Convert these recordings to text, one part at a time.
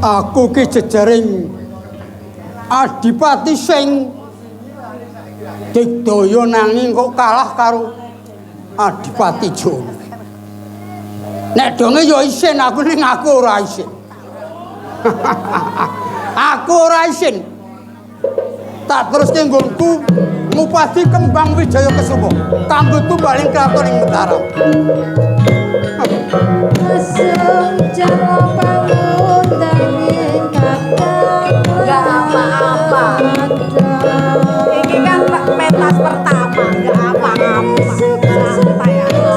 Aku ki jejering adipati sing digdaya nanging kok kalah karo Adipati Jono. Nek donge ya isin aku ning aku ora isin. Aku ora isin. Tak teruske nggonku ngupadi Kembang Wijaya Kesuma kanggo tumbaling kraton ing Mataram. Mesum jarwo pawundanging kakang. Enggak apa-apa. Ini kan pentas pertama, enggak apa-apa. Santai aja.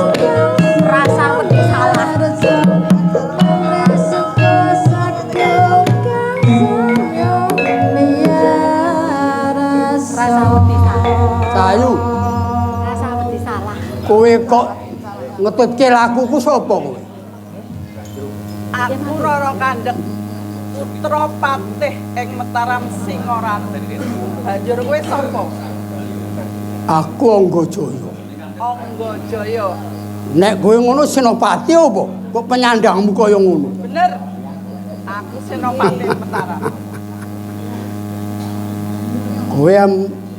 Rasa wedi salah. Rasa wedi salah. Sayu, Rasa wedi salah. kowe kok ngetutke lakuku sapa kowe? Aku Roro Kandhek putra patih ing Mataram Singoratu. Banjur kowe sapa? Aku Anggajaya. Anggajaya. Nek kowe ngono senopati apa? Kok penyandangmu kaya ngono? Bener. Aku senopati Mataram. Kowe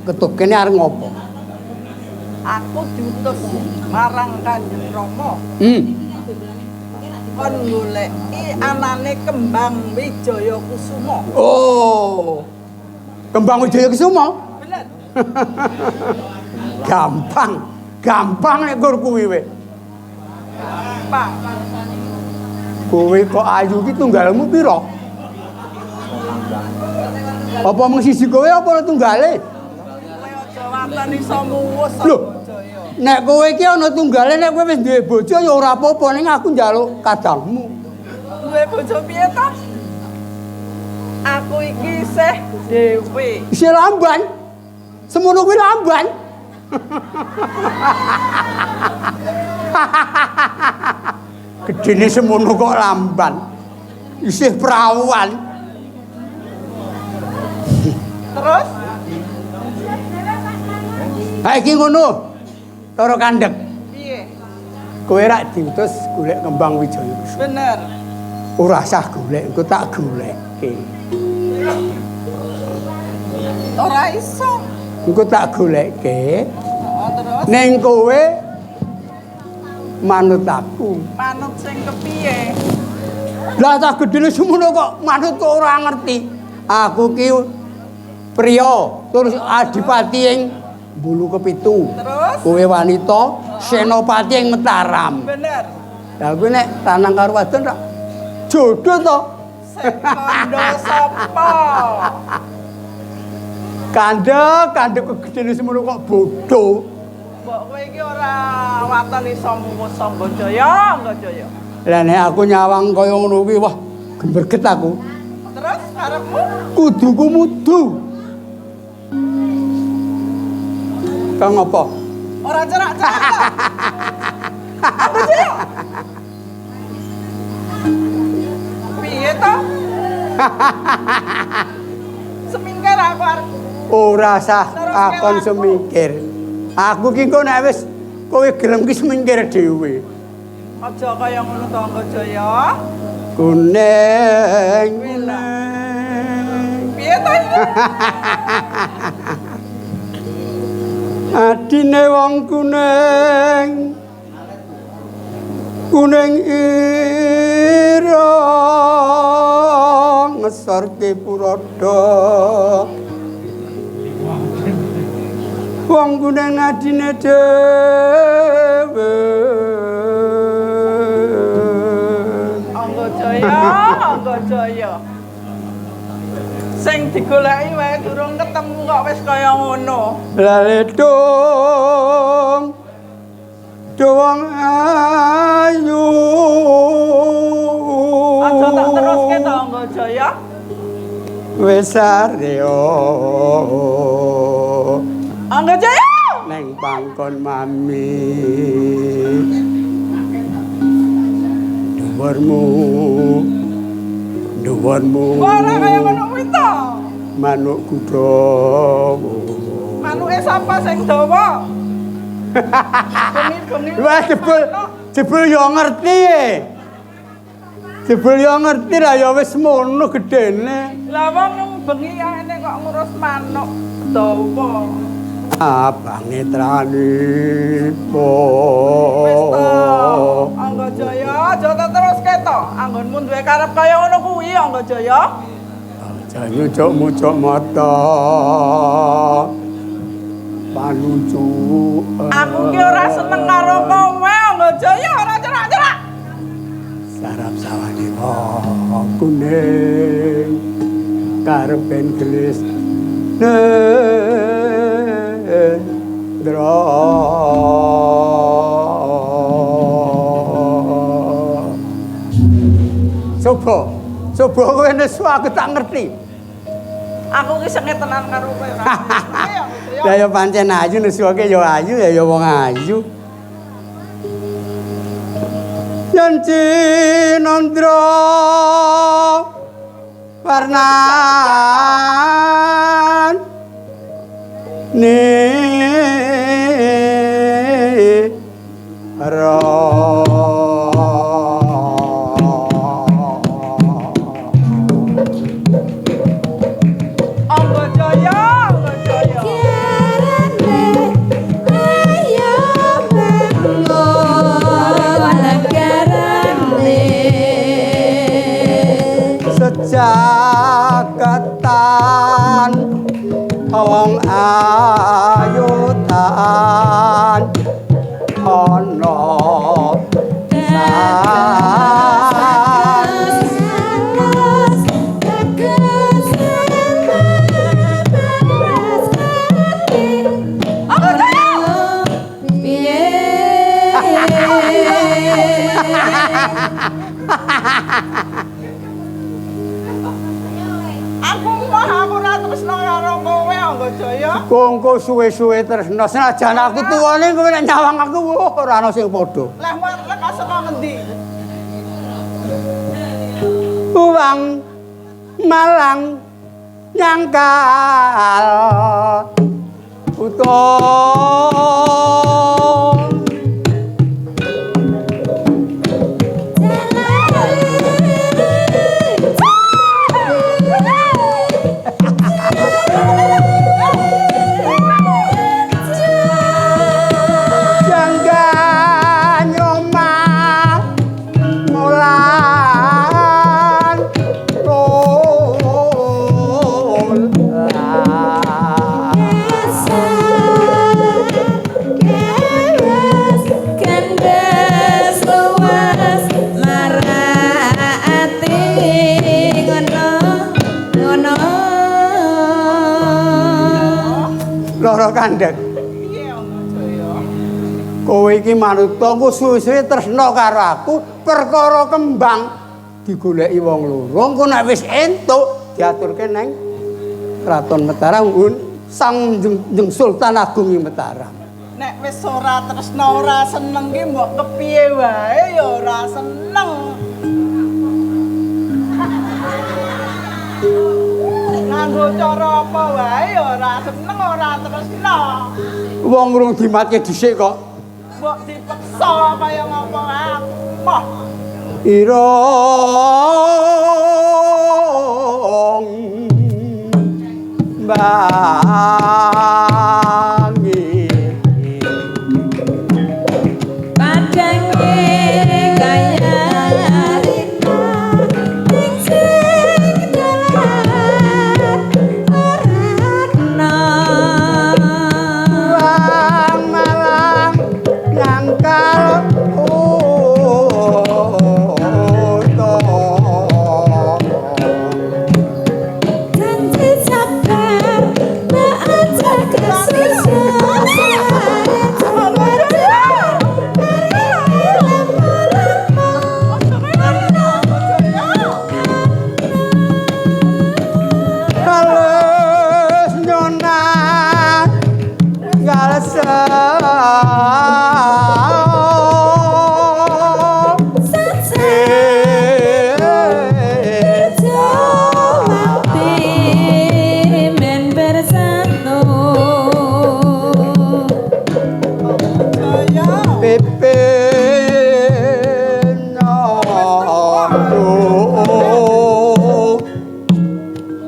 ketuk kene arep ngopo? Aku diutus marang Kanjeng Rama kon goleki anane Kembang Wijaya Kusuma. Oh. Kembang Wijaya Kusuma? Bener. Gampang. Gampang nek gur kuwi we. Pak, Kowe kok ayu ki tunggalmu pira? Apa mung siji kowe apa tunggale? Kowe aja waton iso muwus Loh. Anggajaya. Nek kowe iki ana tunggale nek kowe wis duwe bojo ya ora apa-apa ning aku njaluk kadangmu. Duwe bojo piye ta? Aku iki isih dhewe. Isih lamban. Semono kuwi lamban. Gedene semono kok lamban. Isih perawan. Terus Ha iki ngono. Toro Kandhek. piye? Kowe rak diutus golek Kembang Wijaya Kusuma. Bener. Ora sah golek, engko tak golekke. Ora iso. Engko tak golekke. Heeh, terus Ning kowe manut aku. Manut sing kepiye? Lah tak gedene semono kok manut kok ora ngerti. Aku ki priya, terus adipati ing Bulu Kepitu. Terus? Kowe wanita, senopati ing Mataram. Bener. Lah kowe nek lanang karo wadon rak jodoh to. Sing kandha sapa? Kandhek, kandhek kegedene semono kok bodoh. Mbok kowe iki ora waton iso muwus Anggajaya, Anggajaya. Lah nek aku nyawang kaya ngono kuwi wah gemberget aku. Terus karepmu? Kuduku mudu. Kang apa? Ora cerak-cerak ta? Anggajaya. Piye to? Semingkir aku arep. Ora sah Terus akon kelaku. semingkir. Aku ki kok nek wis kowe gelem ki semingkir dhewe. Aja kaya ngono to Anggajaya. Kuning, kuning. Piye to iki? Adine wong kuning. Kuning ireng ngesorke purada. Wong kuning adine dhewe. Anggajaya, Anggajaya. Sing digoleki wae durung ketemu kok wis kaya ngono. Laledong doang ayu. Aja tak teruske to Anggajaya. Wis areo Anggajaya. neng pangkon mami. Dhuwurmu dhuwurmu Ora kaya ngono kuwi to. Manuk kuda. Manuke sapa sing dawa? Bengi-bengi. Wah jebul, jebul yo ngerti e. Jebul yo ngerti lah ya wis mono gedene. Lah wong bengi ene kok ngurus manuk dawa. Abange tranipun. Wis to, Anggajaya, aja teruske to. Anggonmu duwe karep kaya ngono kuwi, Anggajaya. Aja nyucuk-mucuk mata. Panucu. Aku ki ora seneng karo kowe, Anggajaya, ora cerak-cerak. Sarap sawadewa kuning karepen gelis nendra. Coba, coba kowe nesu aku tak ngerti. Aku ki sengit tenan karo kowe ora. Lah ya pancen ayu nesuake ya ayu ya ya wong ayu. Yen cinandra warnan nira. Anggajaya, Anggajaya. Ayo bangun negarane. Sejaketan wong ayu tan ana san. Aku mah aku ora tresno karo kowe, Anggajaya. Kongko suwe-suwe tresno senajan aku tuwane kowe nek nyawang aku ora ana sing padha. Lah lekas saka ngendi? Wang Malang nyangkal utuh. Jangga nyoma mulan lul. Loro kandhek. Piye, Anggajaya? Kowe iki manut engko suwe-suwe tresna karo aku perkara kembang digoleki wong loro. Engko nek wis entuk diaturke neng Kraton Mataram Sang Jeng Sultan Agung Mataram. Nek wis ora tresno ora seneng ki mbok kepiye wae ya ora seneng. Nganggo cara apa wae ya ora seneng ora tresno. Wong urung dimatke dhisik kok. Mbok dipeksa kaya ngapa aku moh. Irung bangi Padange kaya rina ing sing dalan ora ana. Wang Malang nyangkal utuh. Janji sabar tak aja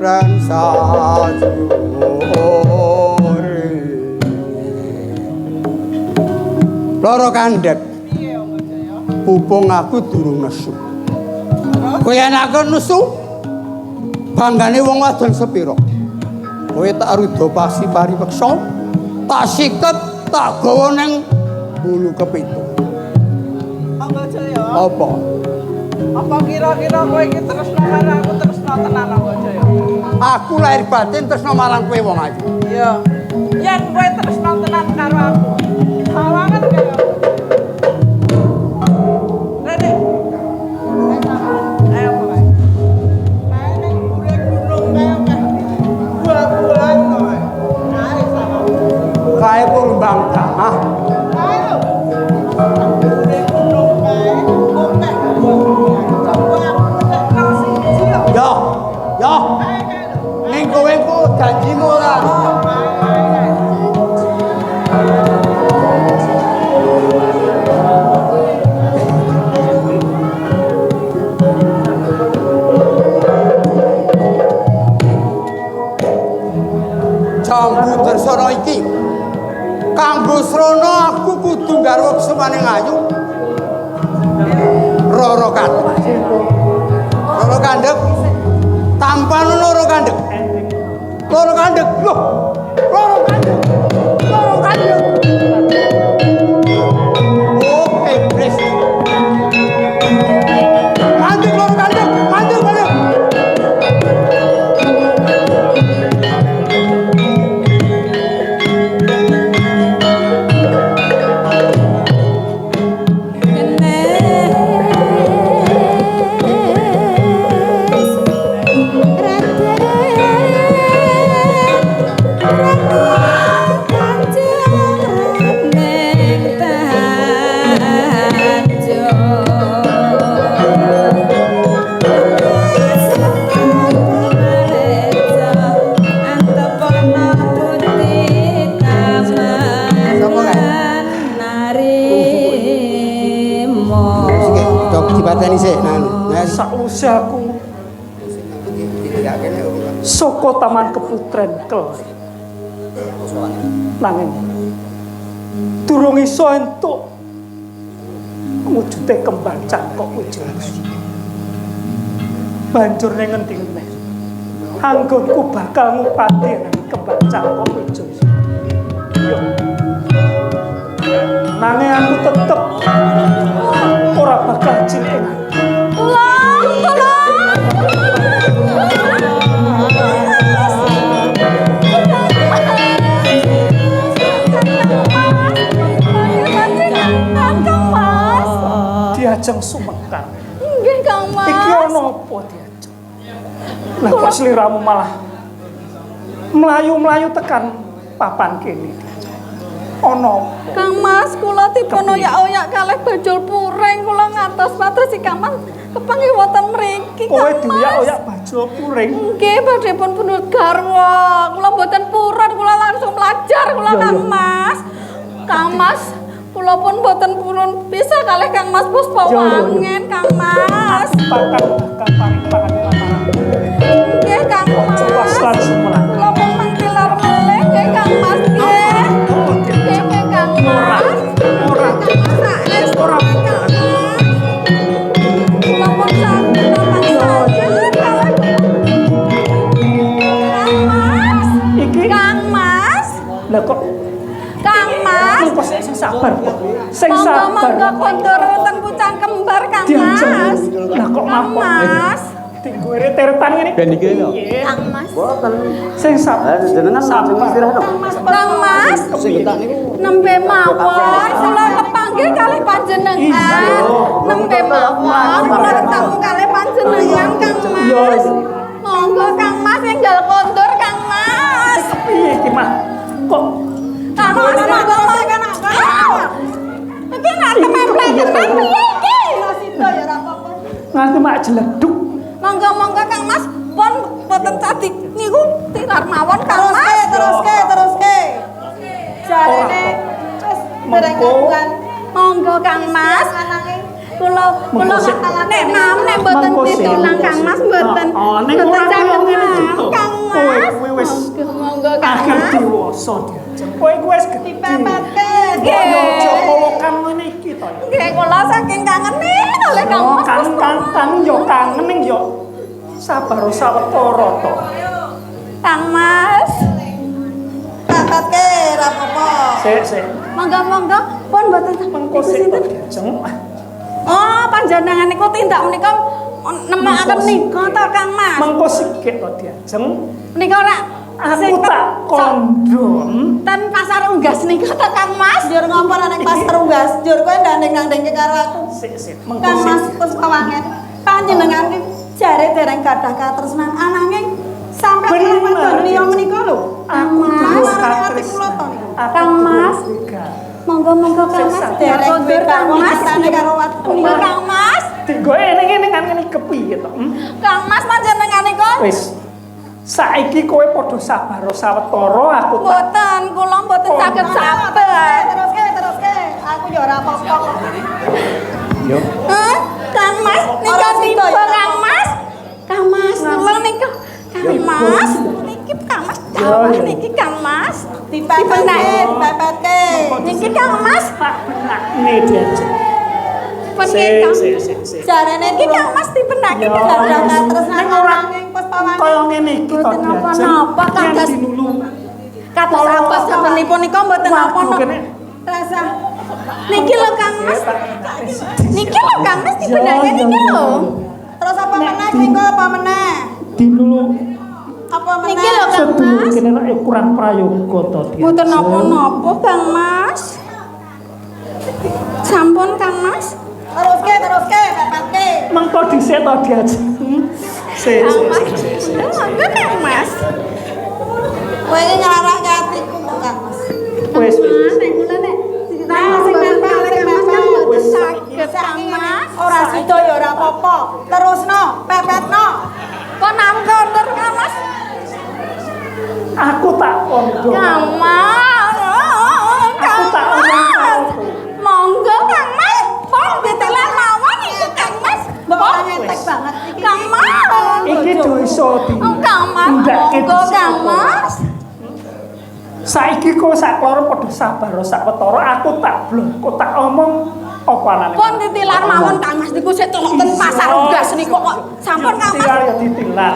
lan sajore. Loro kandhek. Piye Anggajaya? Pupung aku durung nesu. Kowe enake nesu? Banggane wong wadon sepira? Kowe tak ruda pasi paripeksa, tak siket, tak gawa ning bulu kepitu. Anggajaya. Apa? Apa kira-kira kowe iki tresno karo aku tresno tenan Anggajaya? Aku lahir batin tresno marang kowe wong ayu. Iya. Yen kowe tresno tenan karo aku, sawangan kaya aku. Rene. Ayo kae. Kae ning mbure gunung kae akeh buah-buahan to kae. Kae sawangan. Kae kurumbang tanah. Kae lho. Mbure gunung kae akeh buah-buahan. Coba aku nang siji lho. Yo, yo. Kae kae lho. Ning kowe ku janjimu ora. Oh, kae kae kae. Jambu Darsana iki. Kanggo srana aku kudu garwa kesumaning ayu. Roro kandhek. Roro kandhek. Tampan loro kandhek. Loro kandhek. Loh. Loro kandhek. Loro kandhek. Oh, iblis. Mandek loro kandhek, mandek mandek. Dipateni sik nang. Sakwise aku saka Taman Keputren Kelri. Nanging durung iso entuk wujude kembang cangkok Wijaya. Banjur ning ngendi meneh anggonku bakal ngupati nang kembang cangkok Wijaya. Yo. Nanging aku tetep ora bakal cilik. Tolong, tolong. Diajeng sumengkar. Nggih, Kang Mas. Iki ana apa diajeng? Lah kok sliramu malah mlayu-mlayu tekan papan kene diajeng. Ana apa? Kang Mas, kula dipun oyak-oyak kalih bajul puring, kula ngatos-atos si Kang Mas kepanggih wonten mriki, Kowe Kang Mas. dioyak-oyak bajul puring. Nggih, badhe pun pundhut garwa. Kula mboten purun, kula langsung belajar kula Ya, Kang ya. Mas. Kang Mas, kula pun mboten purun bisa kalih Kang Mas Puspa Ya, ya, ya. Wangen, Kang Mas. Pakan bakal paring pangan lamaran. Nggih, Kang Mas. Jelas lan sumelang. Kula pun mengkilar melih nggih Kang Mas nggih. Nggih, nggih, Kang Mas. Ora. Kang Mas saestu Ora. Kang Mas. Kula pun saged nonton saged kalih Kang Mas. Iki Kang Mas. lah kok Kang Mas. kok sing sabar kok. Sing Monggo sabar. monggo kondur wonten pucang kembar Kang Diajeng. Mas. Lah kok Kang mapok. Mas. Dinggo eret-eretan ngene. Ben iki lho. Piye? Kang Mas. Boten. Sing sabar. Jenengan langsung istirahat. Kang Mas. Kang Mas. Sing ketak niku Nembe mawon kula kepanggih kalih panjenengan. Nembe mawon kula ketemu kalih panjenengan Kang Mas. Monggo Kang Mas enggal kondur Kang Mas. Piye iki mah? Kok Kang Mas monggo monggo. Iki nak kememplek tenan piye iki? nganti mak jeleduk. Monggo monggo Kang Mas pun boten cadi niku tilar mawon Kang Mas. Teruske, teruske. Jarene wis dereng Mengko. kagungan Monggo Kang Mas. anake. Kula kula Mengko sik. nek mam nek mboten Mengko sik. ditulang Kang Mas mboten Oh, ning mboten ora kaya saged ngene mam, Cuk. Kang Akhir Mas. dewasa diajeng. Kowe iku wis gedhe. Dipepetke. Nggih. Yo aja kolokan ngene iki to ya. Nggih, kula saking kangene kalih Kang Oh, Mas. kangen kangen yo kangen ning yo sabar sawetara to. Kang Mas. Pepetke ra apa-apa. Sik sik. Monggo monggo pun mboten Mengko niku sik to sinten? diajeng. Oh, panjenengan niku tindak menika nemakaken nika to Kang Mas. Mengko sikik to diajeng. Menika ora Aku tak kondo. Ten pasar unggas nika to Kang Mas. Njur ngopo nang pasar unggas? Njur kowe ndanding nandingke karo aku. Sik sik mengko Kang sik. Mas Puspawangen, panjenengan ki jare dereng gadah katresnan ananging sampe Bener. kalih wadon liya menika lho. Aku Mas. durung Marane ati kula katresnan. to niku. Aku Kang Mas. durung gagal. Monggo monggo Kang Mas. Dereng Kondur Kang Mas. Katresnane karo wadon. Monggo Kang Mas. Dinggo ngene kan ngene kepiye to? Kang Mas panjenengan niku Wis. Saiki kowe padha sabar sawetara aku tak mboten kula mboten saged sabar. Teruske, teruske. Aku ya ora apa-apa kok. Yo. Hah? Kang Mas nika Ora sida tiba ya, Kang Mas. Kang Mas kula nika Kang Mas niki Kang Mas dawah niki Kang Mas. Dipepetke, dipepetke. Niki Kang Mas tak benakne diajeng. pun Sik Kang. sik sik sik. Jarene Niki Kang Mas dibenake Ya, Kang gadah Mas. katresnan Ning ora ananging Puspawangen. Kaya ngene iki to Mboten diajeng. napa-napa, Kang Yen Das. dinulu. Kados apa sabenipun nika mboten Waduh napa-napa. kene. Rasa Niki lho Kang Mas. Niki lho Kang Mas dibenake niki lho. terus apa meneh kuwi engko apa meneh? Dinulu Apa meneh? Niki lho Kang sedulur Mas. kene nek kurang prayoga to diajeng. Mboten napa-napa Kang Mas. Sampun Kang Mas. Teruske, teruske, pepetke. Mengko dhisik to diajeng. Sik Kang sik Mas. sik sik. Monggo Kang Mas. Kowe iki nglarake atiku kok Kang Mas. Wis wis. Mas, nek kula nek Nah, sing nempel, sing Kang Mas kan nempel. mboten saged Kang Mas. Ora sida ya ora apa-apa. Terusno, pepetno. Kok namkondur Kang Mas? Aku tak kondo. Kang Mas. Kang Aku tak omong Mas. karo kowe. Monggo Kang Mas. Pun ditelan mawon iki Kang Mas. Mbok Pun. ora ngetek banget iki. Kang Mas. Iki do iso di. Oh, Kang Mas. Ndake Monggo dhisik Kang apa? Mas. Saiki kowe sak loro padha sabar sak wetara aku tak bloko tak omong apa anane. Pun ditilar mawon Kang Mas niku sik tolong ten pasar unggas niku kok sampun Kang Mas. Ditilar ya ditilar.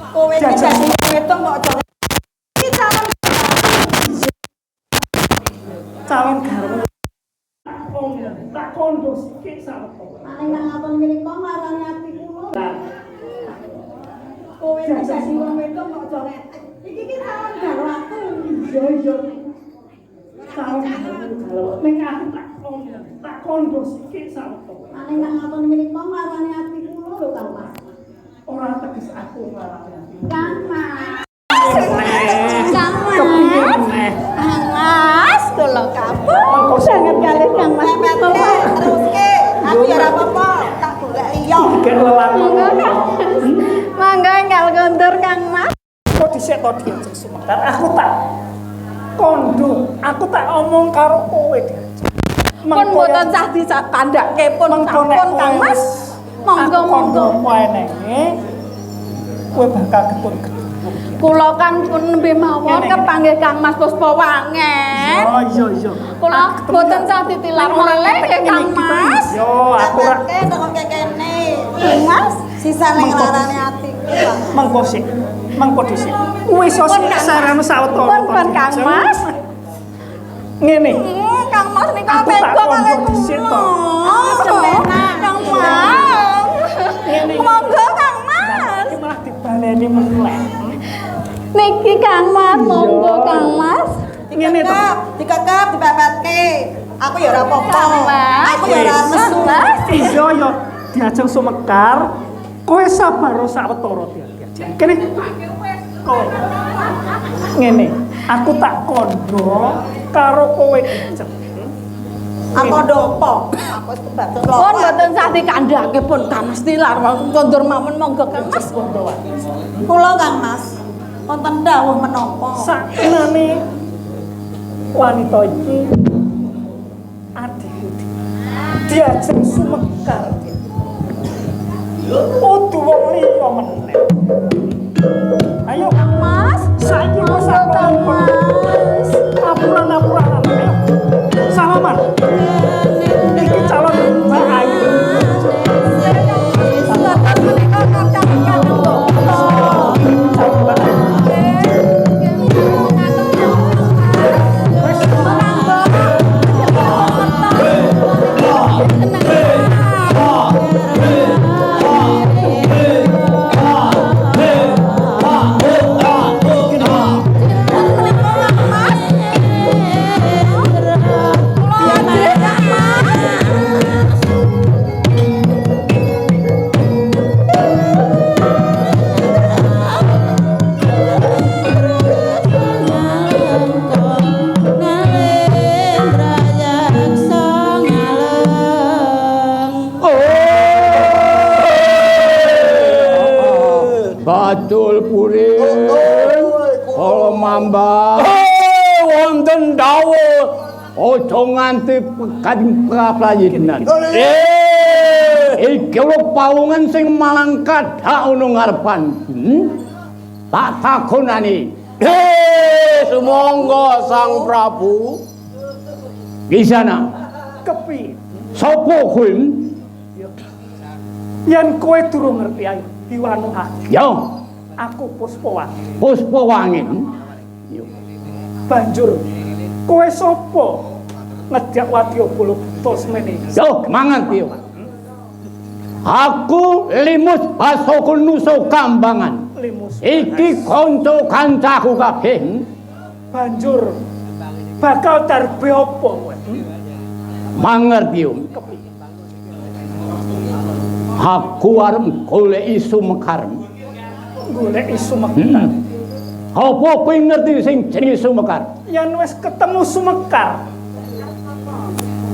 Kowe iki Jajal. dadi wedok kok aja. Iki calon Calon garwa. Omong tak kondo sikik sak wetara. Maning nang ngapon ngene kok nglarani ati kula. Kowe iki dadi wong wedok kok aja ngetek. Iki ki calon garwaku. Iya iya. Calon garwa. Ning aku tak omong tak kondo sikik sak wetara. Maning nang ngapon ngene kok nglarani ati kula lho Kang Mas. Ora teges aku nglarani ati. Kang Mas. Kang Mas. Kepiye meneh? Kang Mas, kula kapok Mengko sik. sanget kalih Kang Mas. Pepetke, teruske. Aku ya ora apa-apa, tak golek liya. Dikek lelakon. Monggo Kang Mas. Monggo enggal kondur Kang Mas. Kok dhisik to diajeng sumekar aku tak kondo, aku tak omong karo kowe diajeng. Pun mboten sah dikandhake pun Mengko nek sampun Kang kowe Mas. wis Monggo aku kondo monggo. apa enenge kowe bakal getun-getun. Kula kan pun nembe mawon Ngene, ngene. kepanggih Kang Mas Puspawangen. Oh iya iya. Kula mboten sah ditilar malih nggih Kang Mas. Yo aku ora Pepetke tekoke kene. Kang Mas. Sisa ning Mengko nglarani atiku. Kang. mengko sik. Mengko dhisik. Wis Pun, sik Kang Mas. sarane sawetara. Pun, pun, Kang Mas. Ngene. Kang Mas nika Aku tak tega kalih kondo dhisik to. kula. Kang Mas. Ngene. Monggo Kang Mas. Iki malah dibaleni meneh. Niki Kang Mas, monggo Kang Mas. Ngene to. Dikekep, dikekep, dipepetke. Aku ya ora apa-apa. Kang Mas. Aku ya ora nesu. Mas. Iya ya diajeng sumekar. Kowe sabar sawetara diajeng. Kene. Kowe. Ngene, aku tak kondo karo kowe diajeng. Aku kondo apa? Aku wis kebacut lho. Pun mboten sah dikandhake pun Kang Mas tilar kondur mawon monggo Kang Mas. Kondo wae. Kula Kang Mas. Wonten dawuh menapa? Saknane wanita iki adikku diajeng sumekar. Udu wong liya meneh. Ayo Kang Mas. Saiki Bacul puring. Kala mambang. Wonten dawuh. Aja nganti pegat praprayitnan. Iki lho pawongan sing malang kathah ana ngarepan. Tak takonani. Sumangga Sang Prabu. Kisana, Kepiye? sapa kowe? Yen kowe durung ngerti ayo diwanuhake. Yo, Aku Puspawangi. Puspawangi. Banjur kowe sapa ngejak wadya bala buta semene? Yo, mangan piye? Aku Limus Basoko Nusa Kambangan. Limus. Iki kanca kancaku kabeh. Banjur bakal darbe apa kowe? Mangerti yo. Kepiye? Aku arep goleki Sumekar. Goleki Sumekar. Apa kowe ngerti sing jenenge Sumekar? Yen wis ketemu Sumekar,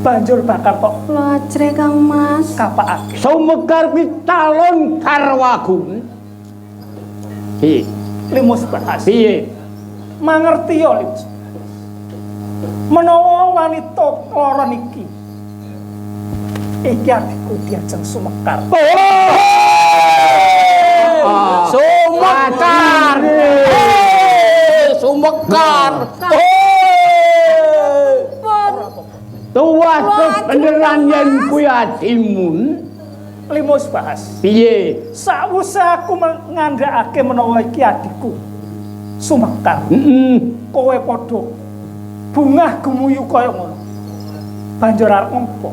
banjur bakal kok Kula ajrih Kang Mas. kapakake. Sumekar kuwi calon garwaku. Piye? Limus Bahas. Piye? Mangerti ya Limus. Menawa wanita kloron iki iki adikku diajeng Sumekar. Sumekar. Sumekar. Pun. Tuwas kebeneran yen kuwi adimu. Limus Bahas. Piye? Sawise aku ngandhakake menawa iki adikku Sumekar, kowe padha bungah gemuyu kaya ngono. Banjur arep ngopo?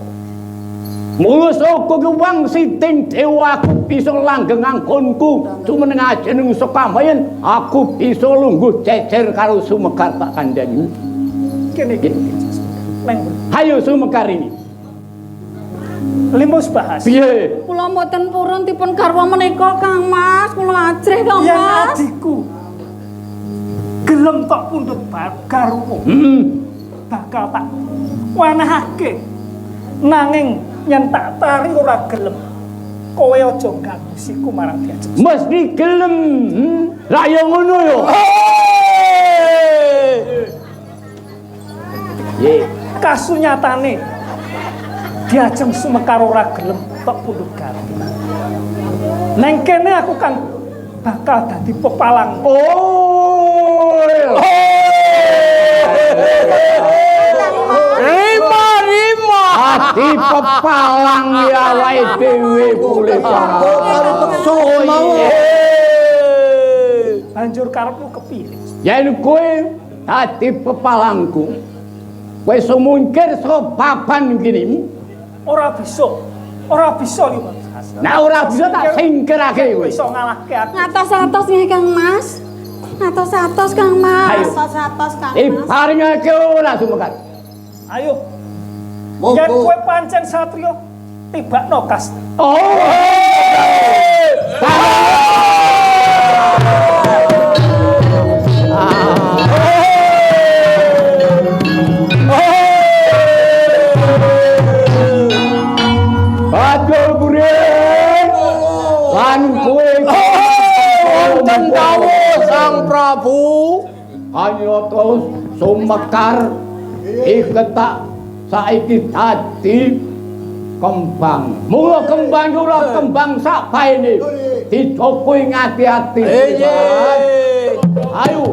Mulus aku ki wangsiting dewa aku bisa langgeng anggonku jumeneng ajeneng sekamayen aku bisa lungguh jejer karo Sumekar tak kandhani. Kene iki. Neng Hayo Sumekar ini. Limus Bahas. Piye? Kula mboten purun dipun garwa menika Kang Mas. Kula ajrih Kang Yen Mas. adikku gelem tok pundhut garwa. Bakal tak wenehake. Nanging yen tak tari ora gelem, kowe aja ganggu siku marang diajeng. Mesti gelem. Lah ya ngono yo. Ye. Kasunyatane diajeng Sumekar ora gelem tok pundhut garwa. Neng kene aku kan bakal dadi pepalang. Oh. Rima rima. Ati pepalang ya awake dhewe pulih. Banjur karepmu kepiye? Yen kowe dadi pepalangku, kowe sumungkir saka papan kene. Ora bisa. Ora bisa Limus. Nah ora bisa tak singkirake kowe. Bisa ngalahke aku. Ngatos-atos nggih Kang Mas. Ngatos-atos Kang Mas. Ayo. Atos-atos Kang Mas. Diparingake ora Sumekar. Ayo. Yen kowe pancen satriya, tibakno kas. Oh. Bacul buring lan kowe Wonten dawuh Sang Prabu. Kanyata Sumekar iketak saiki dadi kembang. Mula kembang ora kembang sak baene. Dijogo ing ati-ati. Ayo.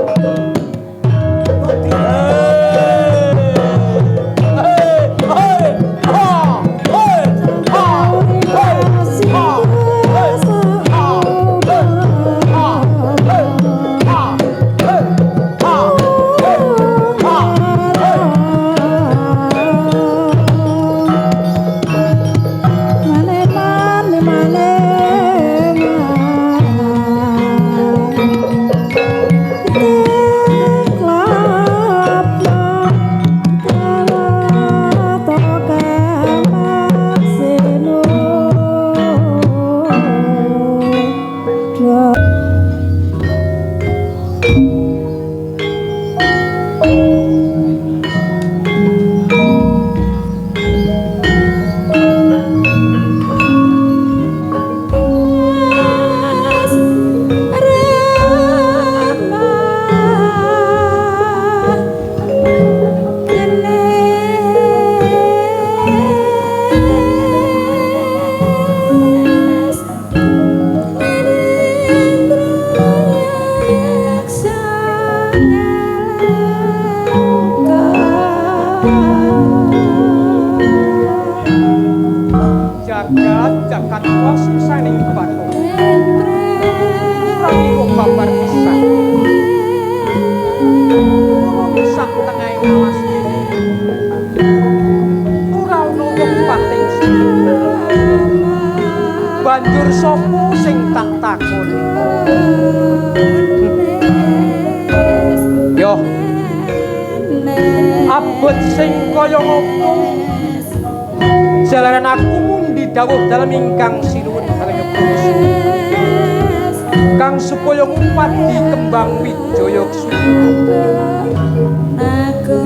ing alas kene. Ora ana wong pating. Banjur sapa sing tak takoni? Yo. Abot sing kaya ngopo? Jalaran aku mundi dawuh dalem ingkang sinuwun Hanyokrono. Kang supaya ngupadi kembang wijaya kusuma.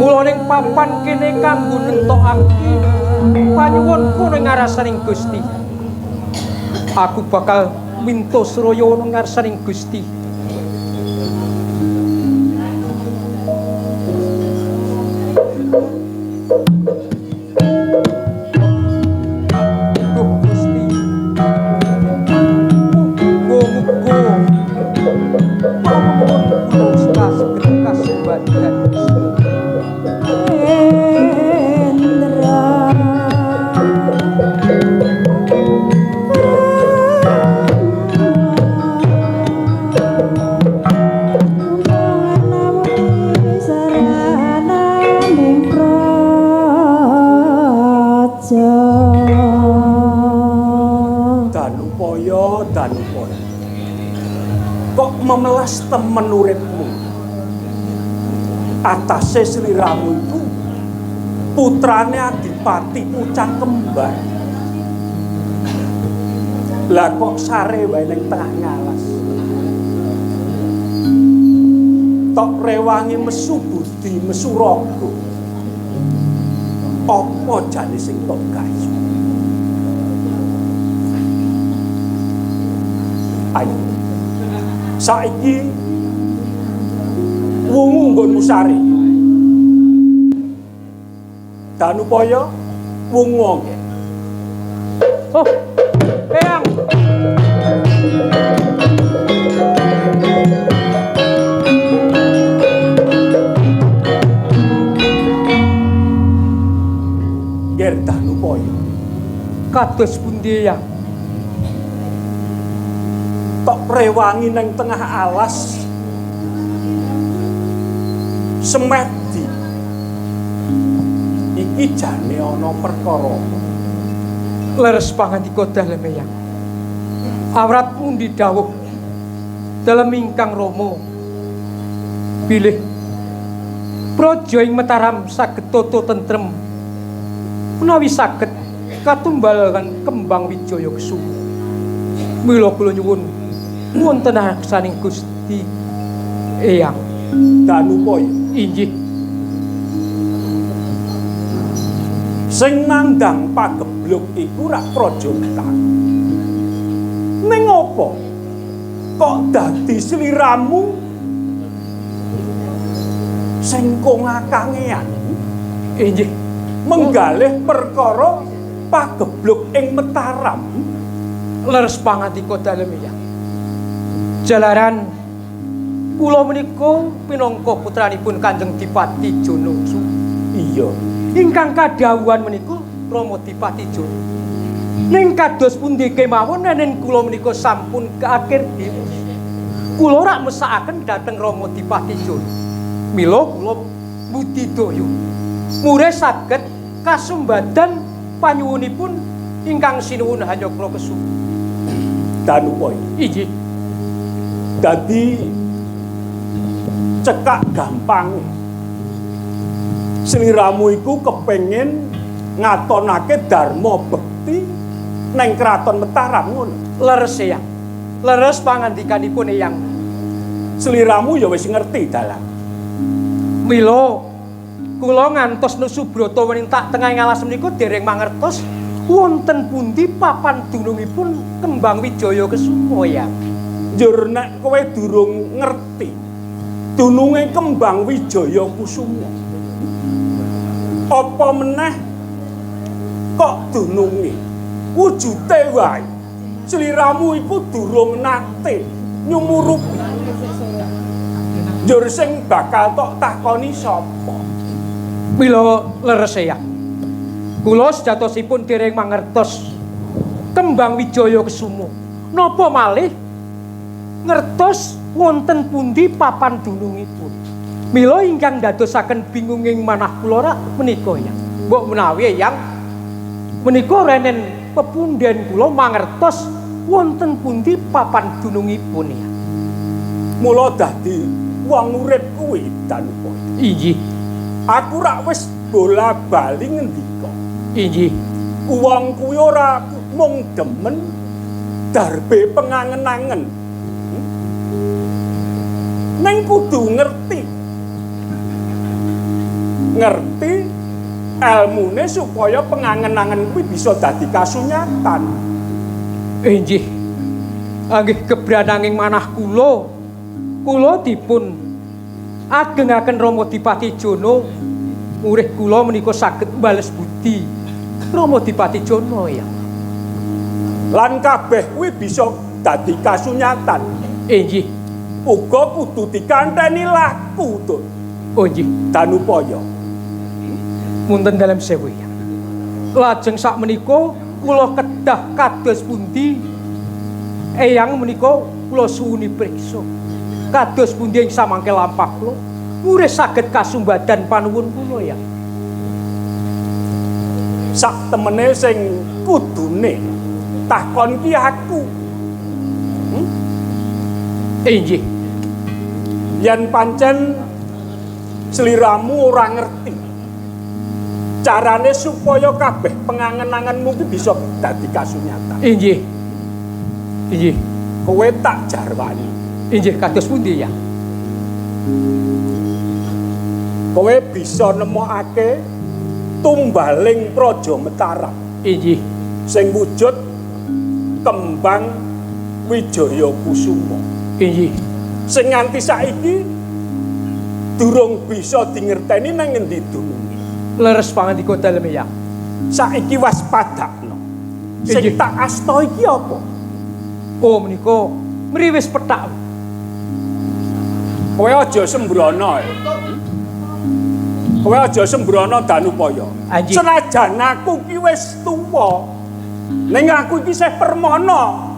Mula ning papan kene kanggo nentokake panyuwunku ning ngarsaning Gusti. Aku bakal minta suraya ning ngarsaning Gusti. Duh Gusti. Muga-muga panuwun kula saged kasembadan Gusti. Danupaya, Danupaya. Kok memelas temen uripmu? Atase sliramu itu putrane Adipati Pucang Kembar. Lah kok sare wae ning tengah ngalas. Tok rewangi mesu budi, mesu raga. Apa jane sing tok gawe? Ayo. Saiki wungu nggonmu sare. Danupaya wungu angke. Oh, Eyang. Ger Danupaya. Kados pundi, Eyang? Tok rewangi nang tengah alas semedi. Iki jane ana perkara. Leres pangandika dalem, Eyang. Awrat pundi dawuh dalem ingkang Rama bilih praja ing Mataram saged tata tentrem menawi saged katumbal kembang wijaya kusuma. Mila kula nyuwun wonten ngarsaning Gusti Eyang. Danupaya. Inggih. Sing nandang pagebluk iku rak praja Mataram. Ning apa kok dadi sliramu sing kongakangean? Inggih. Menggalih perkara pagebluk ing Mataram. Leres pangandika dalem, Eyang. Jalaran kula menika pinangka putranipun Kanjeng Dipati Jono. Iya. Ingkang kadhawuhan menika Rama Dipati Jono. Ning kados pundi kemawon nenen kula menika sampun keakhir dewasa. Kula rak mesakaken dhateng Rama Dipati Jono. Mila kula budidaya mure saged kasumbadan panyuwunipun ingkang sinuwun Hanyokra Kesuma. Danupaya. Inggih. Dadi cekak gampang. Sliramu iku kepengin ngatonake dharma bekti neng kraton Mataram ngono. Leres, Eyang. Leres pangandikanipun, Eyang. Sliramu ya wis ngerti dalang. Mila kula ngantos nusubrata wening tak tengah alas menika dereng mangertos wonten pundi papan dunungipun Kembang Wijaya Kesuma, Eyang. Njur nek kowe durung ngerti dununge Kembang Wijaya Kusuma, apa meneh kok dununge wujute wae sliramu iku durung nate nyumurupi. Njur sing bakal tok takoni sapa? Mila leres, Eyang. Kula sejatosipun dereng mangertos Kembang Wijaya Kesuma. Napa malih ngertos wonten pundi papan dunungipun. Mila ingkang dadosaken bingunging manah kula rak menika ya. Mbok menawi Eyang menika renen pepunden kula mangertos wonten pundi papan dunungipun ya. Mula dadi wong urip kuwi Danupaya. Inggih. Aku rak wis bola-bali ngendika. Inggih. Wong kuwi ora mung demen darbe pengangen-angen. Ning kudu ngerti. Ngerti elmune supaya pengangen-angen kuwi bisa dadi kasunyatan. Inggih. Anggih gebrananging manah kula. Kula dipun agengaken Rama Dipati Jana murih kula menika saged bales budi Rama Dipati Jana ya. Lan kabeh kuwi bisa dadi kasunyatan. Inggih. Uga kudu dikanteni laku to. Oh nggih. Danupaya. Munten dalem sewu ya. Lajeng sakmenika kula kedah kados pundi Eyang menika kula suwuni priksa. Kados pundi ing samangke lampah kula murih saged kasumbadan panuwun kula ya. Sak temene sing kudune takon ki aku. Inggih. Yen pancen sliramu ora ngerti carane supaya kabeh pengangen-angenmu ki bisa dadi kasunyatan. Inggih. Inggih. Kowe tak jarwani. Inggih kados pundi ya? Kowe bisa nemokake tumbaling Praja Mataram. Inggih. Sing wujud kembang Wijaya Kusuma. Inggih. Sing nganti saiki durung bisa dingerteni nang ngendi dununge. Leres pangandika dalem ya. Saiki waspadakno. Sing tak asta iki apa? Oh menika mriwis pethak. Kowe aja sembrono. Kowe aja sembrono Danupaya. Senajan aku ki wis tuwa, ning aku iki isih permana.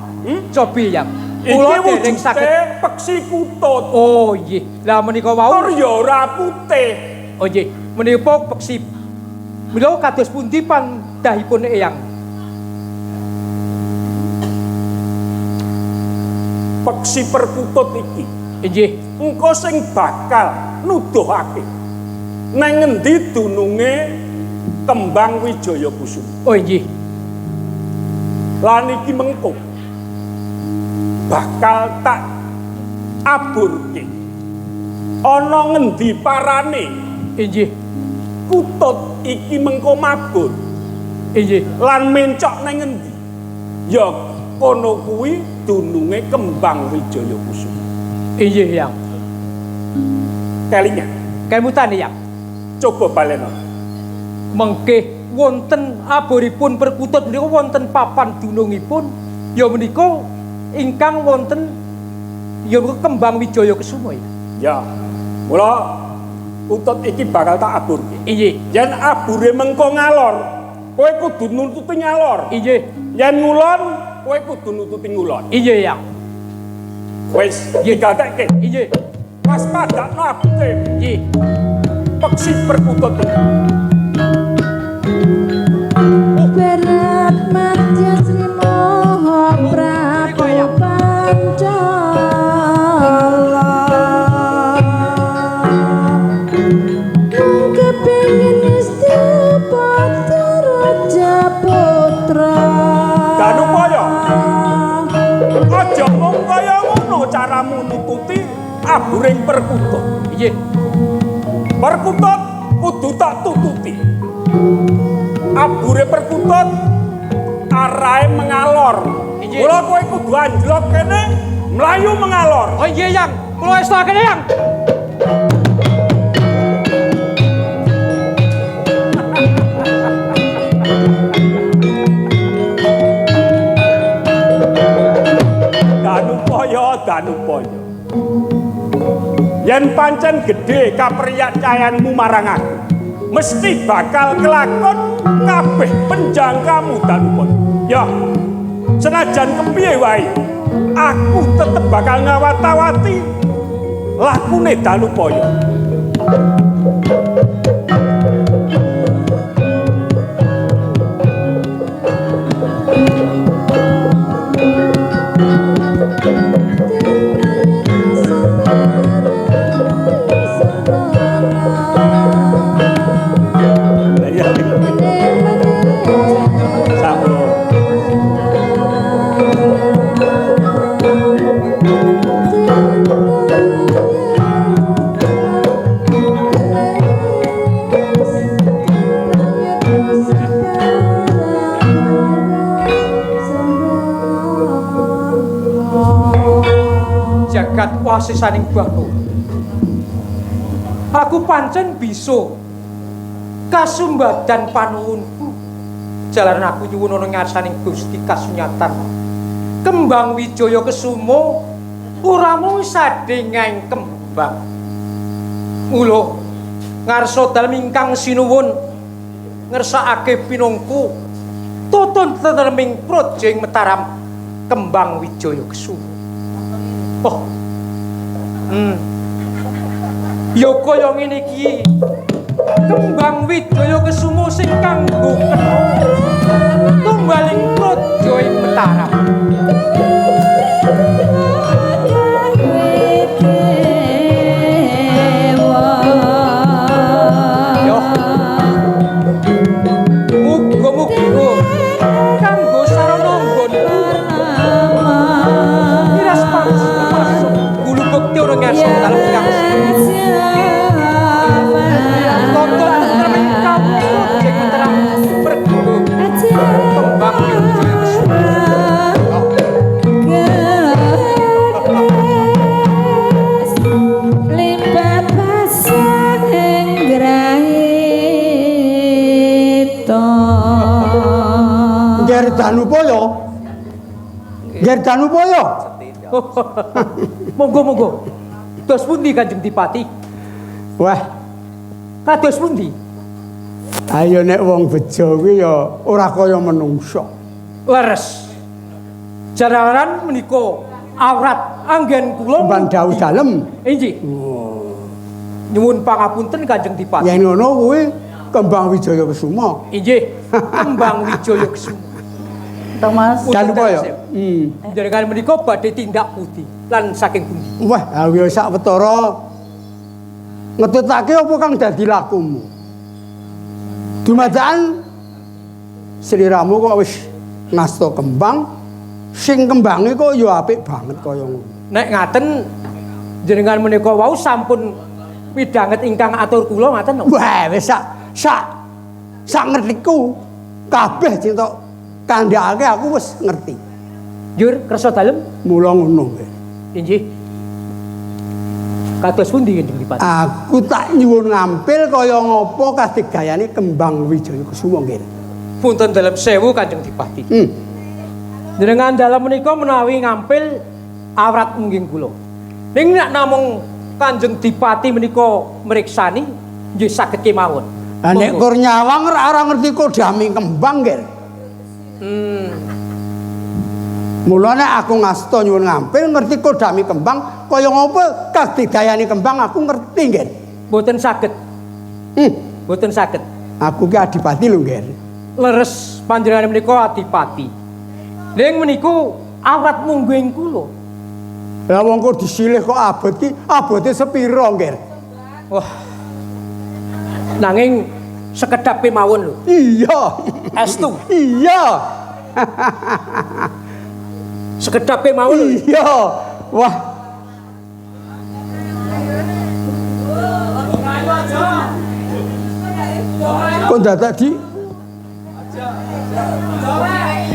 Cobi ya. Kula dereng saged peksi kutut. Oh nggih. Lah menika wau tur ya ora putih. Oh nggih. Menika peksi. Mila kados pundi pandahipun Eyang? Peksi perkutut iki. Inggih. Engko sing bakal nuduhake nang ngendi dununge kembang Wijaya Kusuma. Oh inggih. Lan iki mengko bakal tak aburke. Ana ngendi parane? Inggih. Kutut iki mengko mabur. Inggih. Lan mencok nang ngendi? Ya kono kuwi dununge kembang Wijaya Kusuma. Inggih, Yang. Kelingan. Kemutan, Yang. Coba baleno. Mengke wonten aboripun perkutut menika wonten papan dunungipun ya menika ingkang wonten ya menika kembang Wijaya Kusuma ya. Ya. Mula kutut iki bakal tak aburke. Inggih. Yen abure mengko ngalor, kowe kudu nututi ngalor. Inggih. Yen ngulon, kowe kudu nututi ngulon. Inggih, Yang. Wis, digatekke. Inggih. Waspadakno abute. Inggih. Peksi perkutut iki. Berat madya Sri Maha Prabu Pancala mung kepengin istipati raja putra. Danupaya, aja mung kaya ngono caramu nututi aburing perkutut. Inggih. Perkutut kudu tak tututi. Abure perkutut arahe mengalor. Mula kowe kudu anjlok kene mlayu mengalor. Oh iya, Yang. Kula estokake, Yang. Danupaya, Danupaya. Yen pancen gedhe kapercayaanmu marang aku, mesti bakal kelakon kabeh penjangkamu Danupaya. Ya, senajan kepiye wae, aku tetep bakal ngawat-awati lakune Danupaya. Jagat wasisaning Bahu. Aku pancen bisa kasumbadan panuwunku. Jalaran aku nyuwun ana ngarsaning Gusti kasunyatan. Kembang Wijaya Kesuma ora mung sadhengaing kembang. Mula ngarsa dalem ingkang sinuwun ngersakake pinungku tutun teteming praja ing Mataram Kembang Wijaya Kesuma. Oh. Ya kaya ngene iki. Kembang Wijaya Kesuma sing kanggo kena tumbaling praja ing Mataram. Yo. Muga-muga kanggo sarana nggonku miras pasuk gulu bekti ora ngarsa dalem kang tonton tentreming kawula jeng Mataram pergo Kembang Wijaya Kesuma. Nger Danupaya. Nger Danupaya. Monggo monggo. Dos pundi Kanjeng Dipati? Wah, kados pundi? Ayo nek wong bejo kuwi ya ora kaya menungsa. Leres. Jalaran menika awrat anggen kula Kembang dawuh dalem. Inggih. Nyuwun pangapunten Kanjeng Dipati. Yen ngono kuwi Kembang Wijaya Kesuma. Inggih, Kembang Wijaya Kesuma. To Mas. Danupaya. Jenengan menika badhe tindak pundi lan saking pundi? Wah, ya sak wetara ngetutake apa kang dadi lakumu? Dumadakan sliramu kok wis ngasta kembang, sing kembange kok ya apik banget kaya ngono. Nek ngaten jenengan menika wau sampun midhanget ingkang atur kula ngaten napa? Wah, wis sak ngertiku kabeh sing tok kandhakake aku wis ngerti. Njur kersa dalem? Mula ngono nggih. Inggih. Kados pundi Kanjeng Dipati? Aku tak nyuwun ngampil kaya ngopo kadigayane Kembang Wijaya Kesuma nggih. Punten dalem sewu Kanjeng Dipati. Jenengan dalem menika menawi ngampil awrat mungging kula. Ning nek namung Kanjeng Dipati menika mriksani nggih saged kemawon. Lah nek kur nyawang ora ngerti kodame kembang nggih. Mulane aku ngasta nyuwun ngampil ngerti kodame kembang kaya ngopo kadigayane kembang aku ngerti nggih. Mboten saged. Mboten saged. Aku ki adipati lho nggih. Leres panjenengan menika adipati. Ning meniku awrat mungguing kula. Lah wong kok disilih kok abot ki abote sepira nggih? Wah. Nanging sekedap kemawon lho. Iya. Estu. Iya. Sekedap kemawon lho. Iya. Wah. Kok dadak di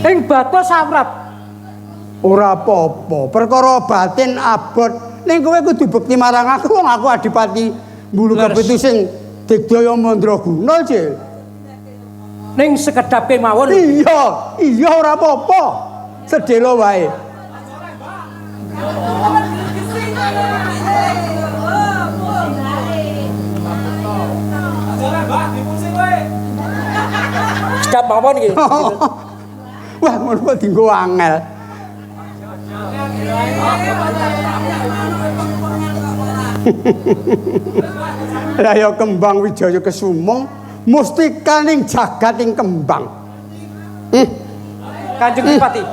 ing batos awrat ora apa-apa. Perkara batin abot ning kowe kudu bekti marang aku wong aku adipati Mbulu Kepitu sing digdaya mandraguna je. Ning sekedap kemawon. Iya, iya ora apa-apa. Sedhela wae. Sedap mawon iki. Wah, ngono kok dienggo angel. Lah ya kembang Wijaya Kesuma mustikaning jagat ing kembang. Kanjeng Dipati.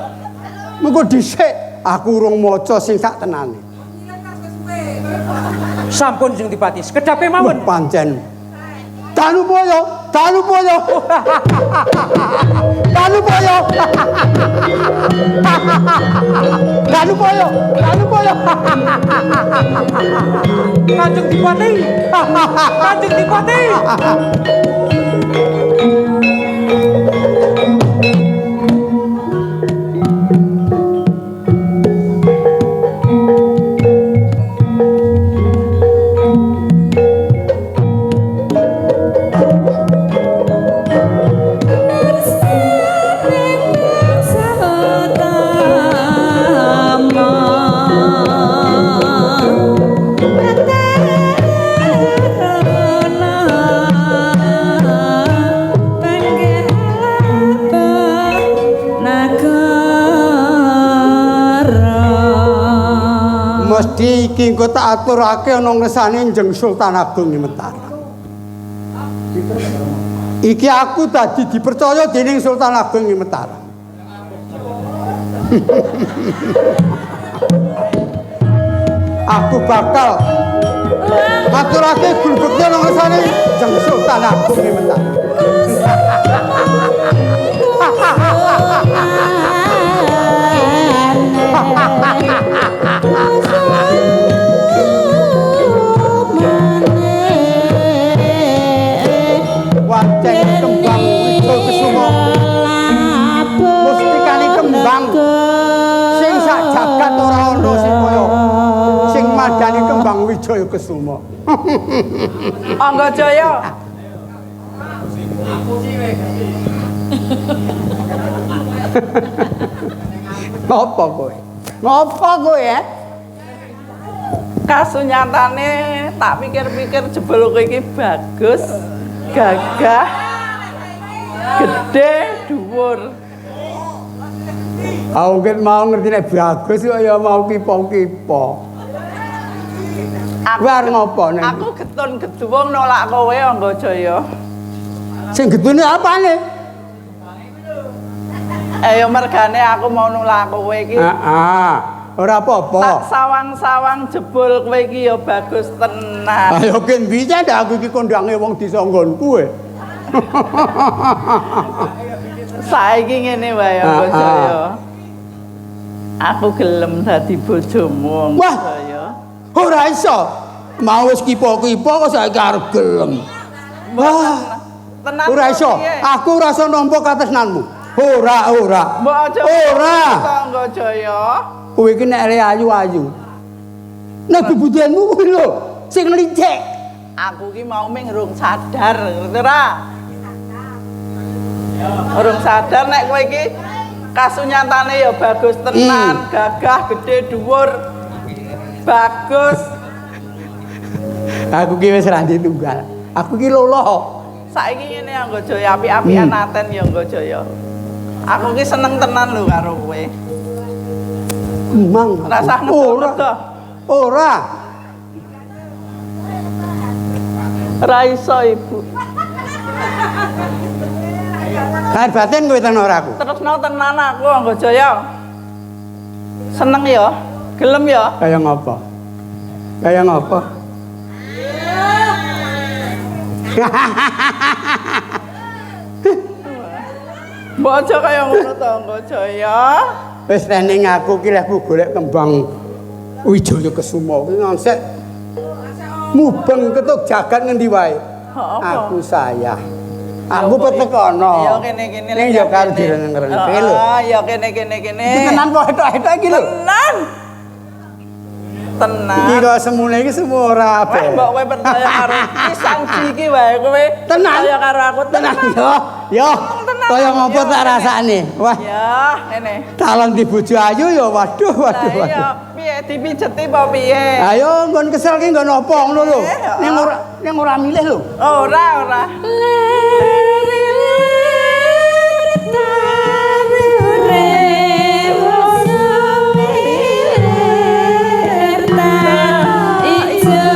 Mengko dhisik aku urung maca sing sak tenane. Sampun Kanjeng Dipati, sekedhape mawon. Pancen. Danupaya, Danupaya. Danupaya. Danupaya, Danupaya. Kanjeng Dipati. Kanjeng Dipati. Mesti iki engko tak aturake ana ngersane Njeng Sultan Agung Mataram. Iki aku tadi dipercaya dening Sultan Agung Mataram. Aku bakal ngaturake gulbekte ana ngersane Njeng Sultan Agung Mataram. Wanceng kembang Wijaya Kesuma mustikane kembang sing sak jagat ora ana sing kaya sing madani kembang Wijaya Kesuma. Anggajaya. Ngopo kowe? Ngopo kowe ya? Kasunyatane tak pikir-pikir jebul kowe iki bagus, gagah, gede, dhuwur. Aku ket mau ngerti nek bagus kok ya mau kipo-kipo. Aku arep ngopo nek? Aku getun geduwung nolak kowe Anggajaya. Sing getune apane? Ayo mergane aku mau nolak kowe iki. Heeh. Ora apa-apa. Tak sawang-sawang jebul kowe iki ya bagus tenan. Ayo ken bisa ndak aku iki kondange wong desa nggonku kowe. Saiki ngene wae Anggajaya. Aku gelem dadi bojomu Anggajaya. Ora iso. Mau wis kipo-kipo kok saiki arep gelem. Wah, tenan. Ora iso. Aku ora iso nampa katresnanmu. Ora, ora. Mbok aja. Ora. Anggajaya. Kowe iki nek ayu-ayu. Nek bebudianmu kuwi lho sing licik. Aku ki mau ming rung sadar, ngerti ora? Rung sadar nek kowe iki kasunyatane ya bagus tenan, gagah, gede, dhuwur. Bagus. Aku ki wis ra ndek tunggal. Aku ki lolo. Saiki ngene Anggajaya, apik-apikan aten ya Anggajaya. Aku ki seneng tenan lho karo kowe. Emang rasah ora. Ora. Ra iso, Ibu. Lahir batin kowe tenan ora aku. Terusno tenan aku Anggajaya. Seneng ya? Gelem ya? Kaya ngopo? Kaya ngopo? Mbok aja kaya ngono to Anggajaya. Wis ning aku ki lek golek kembang Wijaya Kesuma ki ngansek mubeng ketuk jagat ngendi wae. Aku sayah. Aku petekono. Ya kene-kene. Ning ya karo direneng-reneng lho. Heeh, ya kene-kene kene. Tenan kok etok-etok iki lho. Tenan. Tenan. Iki kok semune iki semua ora apik. Mbok kowe percaya karo iki sangji iki wae kowe. Tenan. Percaya karo aku tenan. Yo, yo. Kaya ngopo tak rasane. Wah. Ya, ngene. Calon di bojo ayu ya waduh waduh waduh. Lah iya, piye dipijeti apa piye? Ayo nggon kesel ki nggon apa ngono lho. Ning ora milih lho. Ora, ora. Ijo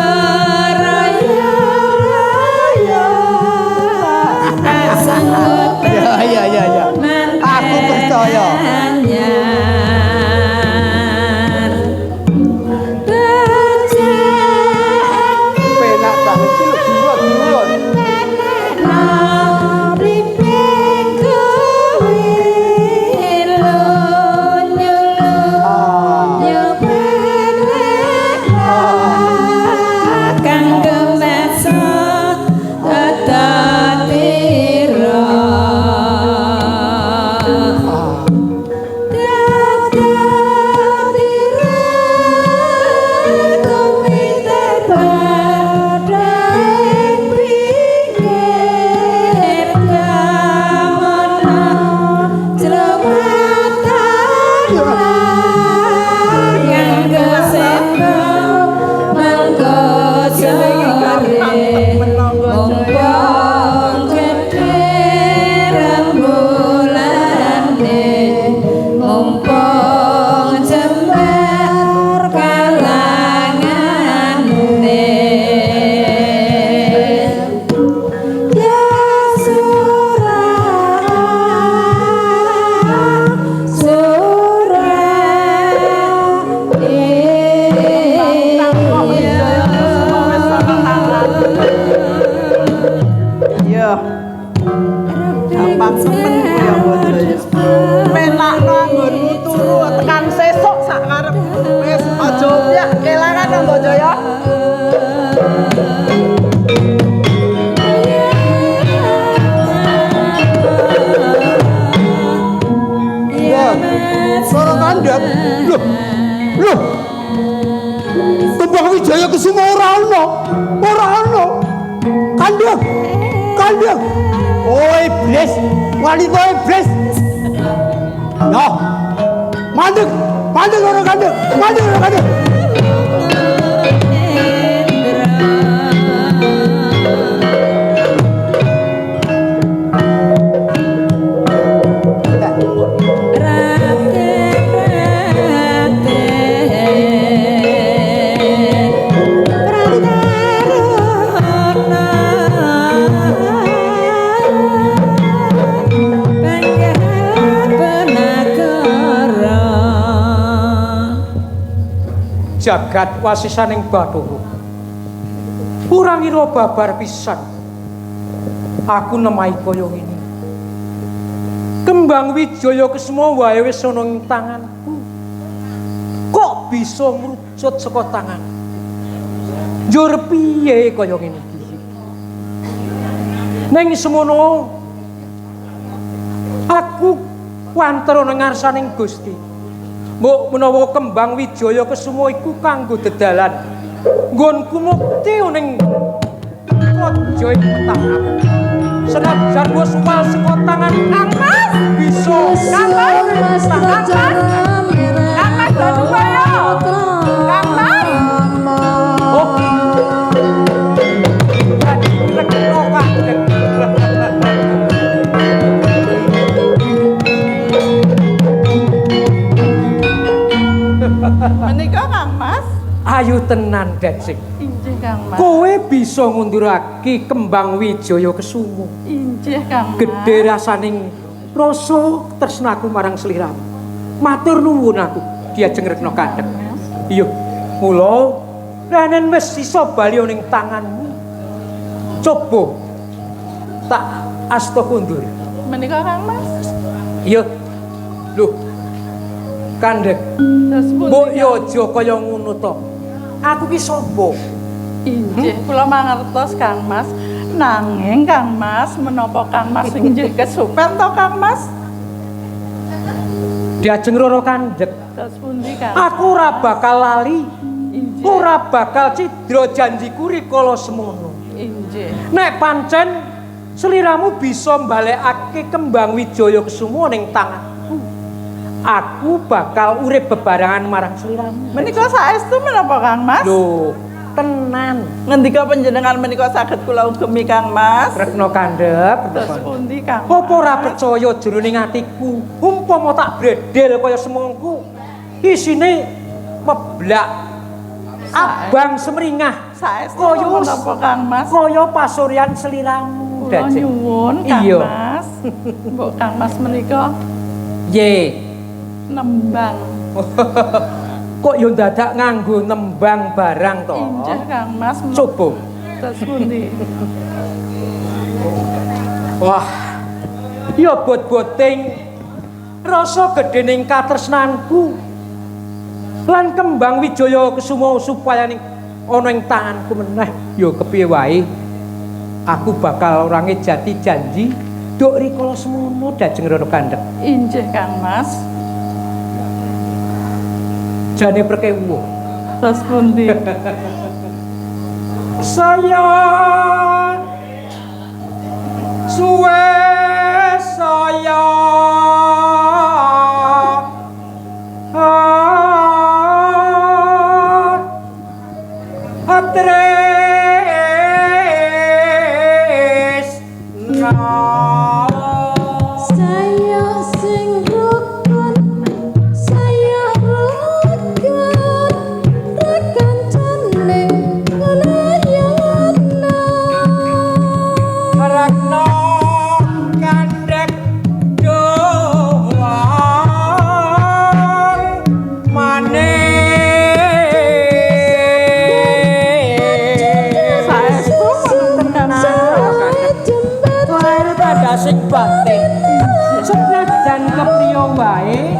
Kambojaya. Ya, Roro Kandhek. Loh. Loh. Kembang Wijaya Kesuma ora ana. Ora ana. Kandhek. Kandhek. Oh iblis, wanita iblis. Yo. Mandek, mandek Roro Kandhek, mandek Roro Kandhek. Jagat wasisaning Bathara. Ora ngira babar pisan. Aku nemahi kaya ngene. Kembang Wijaya Kesuma wae wis ana ing tanganku. Kok bisa mrucut saka tangan? Njur piye kaya ngene iki? Ning semono aku wanter ana ngarsaning Gusti. Mbok menawa Kembang Wijaya Kesuma iku kanggo dedalan nggonku mukti ning praja ing Mataram. Senajan wis uwal saka tangan Kang Mas, bisa Kang Mas, Kang Mas, Kang Mas Danubaya. Kang Mas. Oh. Rekno kandhek. Menika Kang Mas. Ayu tenan Dajeng. Injih Kang Mas. Kowe bisa ngundurake Kembang Wijaya Kesuma. Injih Kang Mas. Gedhe rasaning rasa tresnaku marang sliramu. Matur nuwun aku diajeng rekna kandhek. Iya, mula renen wis iso bali ning tanganmu. Coba tak asta kundur. Menika Kang Mas. Iya. Lho. Kandhek. Terus pundi, Mbok Kang? yo aja kaya ngono to. Aku ki sapa? Injih, kula mangertos Kang Mas. Nanging Kang Mas, menapa Kang Mas injih kesupen to Kang Mas? Diajeng Roro Kandhek. Terus pundi Kang? Aku ora bakal lali. Injih. Ora bakal cidra janjiku rikala semono. Injih. Nek pancen sliramu bisa mbalekake Kembang Wijaya Kesuma ning tanganku, aku bakal urip bebarengan marang sliramu. Menika saestu menapa Kang Mas? Lho, tenan. Ngendika panjenengan menika saged kula ugemi Kang Mas? Retno Kandhek, Terus pundi Kang? Apa ora percaya jroning atiku, umpama tak bredel kaya semongku, isine meblak abang semringah Saestu kaya menapa Kang Mas? kaya pasuryan sliramu. Kula Dajeng. nyuwun Kang Iya. Mas. Mbok Kang Mas menika Ye. nembang. Kok yo dadak nganggo nembang barang to? Injih Kang Mas. Coba. Terus pundi? Wah. Ya bot-boting rasa gedhening katresnanku lan Kembang Wijaya Kesuma supaya ning ana ing tanganku meneh ya kepiye wae aku bakal ora ngejati janji duk rikala semono dajeng Roro Kandhek. Injih Kang Mas. Jane prekewuh. Terus pundi? Saya suwe saya tresna. Saya sing rukun, saya rukun, rekancane nglayana. Ragna Kandhek doang manis. Saestu wonten Kang Mas. Lahir tanda sing batin. Senajan kepriya wae,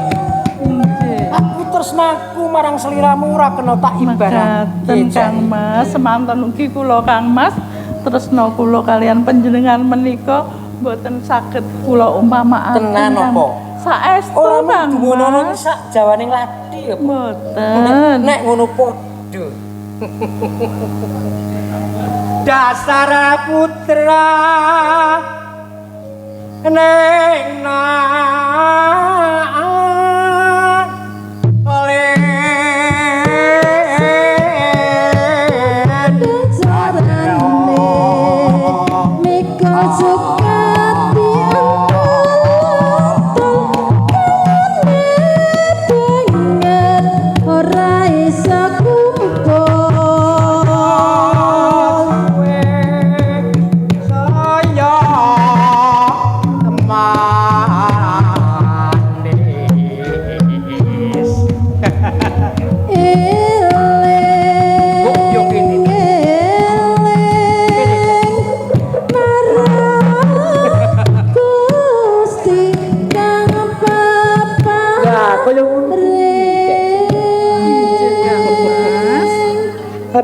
Injih. aku Tresnaku marang sliramu ora kena tak ibarat. Mekaten Kang Mas, semanten ugi kula Kang Mas, tresna kula kalian panjenengan menika mboten saged kula umpamakaken. Tenan apa? Saestu Ora mung Kang dumono Mas. sak jawaning lathi apa? Mboten. Nek ngono padha. Dasar putra neng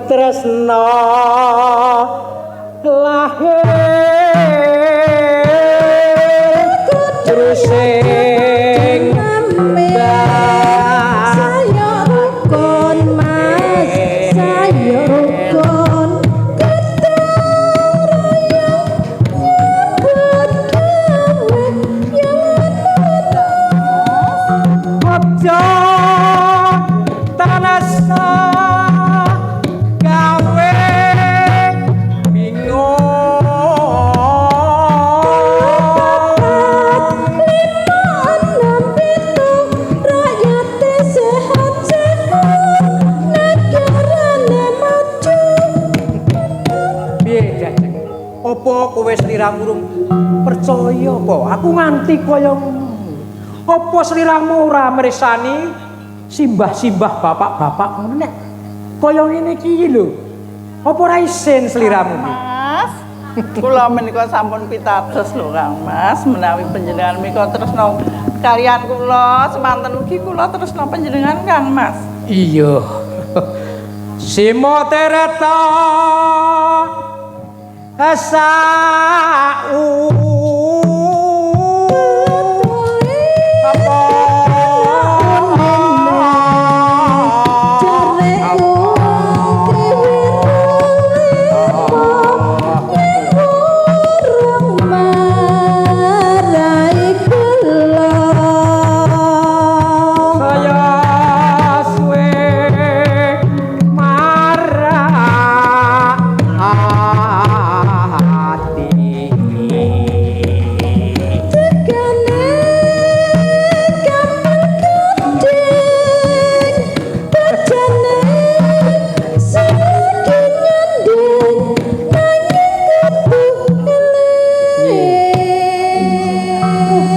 tresna lahir sing Saya rukun Mas, saya rukun gotong royong nyambut gawe aja tanasa gawe bingung. 5, 6, 7 rakyat sehat sehat negarane maju. Piye Jajeng? Apa kowe sliramu urung percaya apa? Aku nganti kaya ngono. Apa sliramu ora mresani simbah-simbah bapak-bapak ngono nek kaya ngene iki lho. Apa ora isin sliramu iki? Mas, kula menika sampun pitados lho Kang Mas, menawi panjenengan menika tresna kalian kula, semanten ugi kula tresna panjenengan Kang Mas. Iya. Simo tereta sau saya suwe marah ati.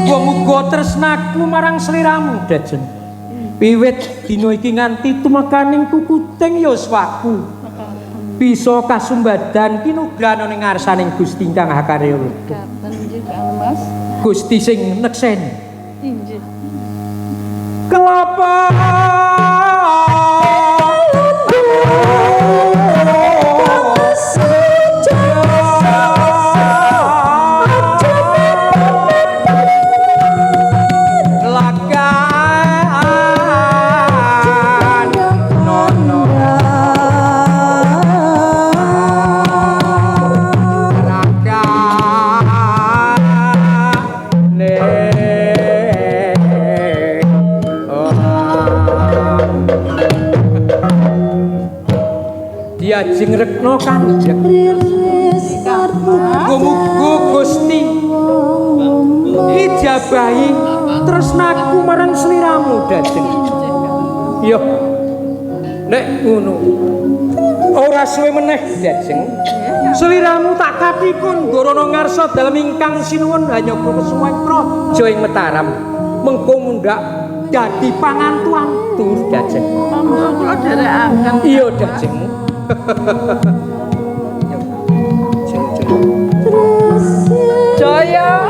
Muga-muga tresnaku marang sliramu Dajen. Wiwit dina iki nganti tumekaning kukuting yuswaku bisa kasumbadan kinugrana ning ngarsaning Gusti ingkang Hakarya. Katen nggih Kang Mas. Gusti sing nekseni. Inggih. Kelapa lakan nono Diajeng rekno kanjeng. Muga-muga Gusti ijabahi tresnaku marang sliramu Dajeng. Yo. Nek ngono ora suwe meneh Dajeng. Sliramu tak katikun gorono ngarsa dalem ingkang sinuwun Hanyakra praja ing Mataram. Mengko mundhak dadi pangantu-antu Dajeng. Monggo kula dherekaken. Iya Dajeng. Jaya.